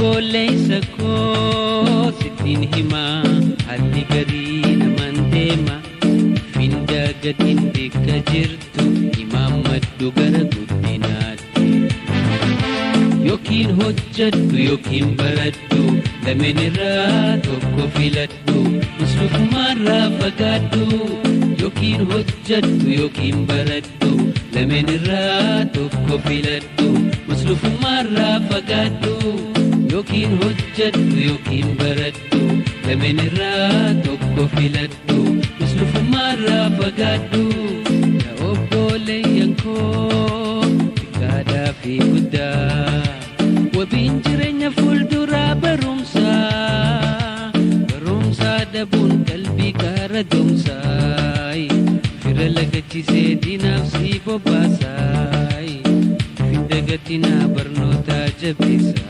Obboleessa koo sittiin himaa haalli garii namaan deema. Finda gatiin bikka jirtu imaammadhu gara guddinaatti. Yookiin hojjadhu yookiin baradhu lameen irraa tokko filadhu muslukumaarraa fagaadhu. Yookiin hojjadhu yookiin baradhu lameen irraa tokko filadhu muslukumaarraa fagaadhu. Yookiin hojjadhu yookiin baradhu lameen irraa tokko filadhu muslukumaarraa fagaadhu. Yaa obboleeyyan koo xiqqaadhaa fi guddaa wabiin jireenya fuulduraa barumsaa barumsaa dhabuun qalbii kaara doomsaa fira lagachisee diinaaf si bobbaasaa finda gatinaa barnootaa jabeessaa.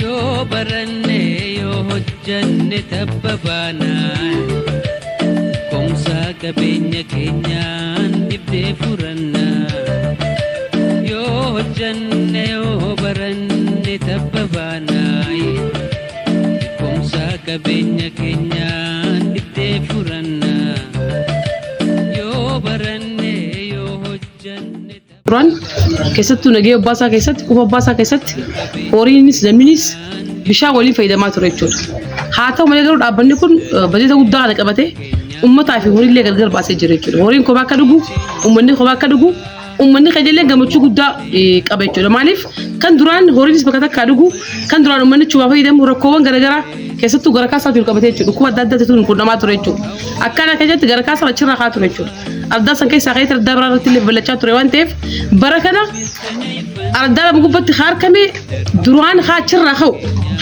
Yoo baranne yoo hojjanne tabba baanaan komsaa qabeenya keenyaan dhibdee furannaa. Yoo hojjanne yoo baranne tabba baanaan komsaa qabeenya keenyaan dhibdee furannaa. Yoo baranne yoo hojjanne tabba. Duraan keessattuu nagee obbaasaa keessatti qufa obbaasaa keessatti horiinis namnis bishaan waliin fayyadamaa ture jechuudha. Haa ta'u malee garuu dhaabbanni kun bajeeta guddaa kana qabatee uummataa fi horiillee gargar baasee jira jechuudha. Horiin kophaa akka dhugu, uummanni kophaa akka dhugu, uummanni qajeellee gammachuu guddaa qaba jechuudha. Maaliif kan duraan horiinis bakka takkaa dhugu, kan duraan uummanni chumaa fayyadamu rakkoowwan garaagaraa keessattuu gara kaasaa jiru qabatee jechuudha. Dhukkuba adda addaatu quunnamaa ture jechuudha. Akkana keessatti gara kaasaa achirraa kaa ture jechuudha. Ardaa san keessaa ka'ee ardaa biraa irratti illee babal'achaa ture waan ta'eef bara kana ardaa lama gubbatti harkame duraan haa achirraa ka'u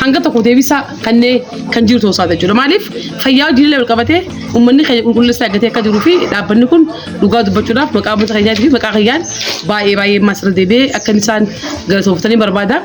hanga tokko deebisaa kanneen kan jiru ta'uu isaati jechuudha. Maaliif fayyaa hojiilee wal qabatee uummanni keenya qulqullina eeggatee akka jiruu fi dhaabbanni kun dhugaa dubbachuudhaaf maqaa uummata keenyaatii fi maqaa kiyyaan baay'ee baay'ee ammas irra deebi'ee akka isaan galatooftanii barbaada.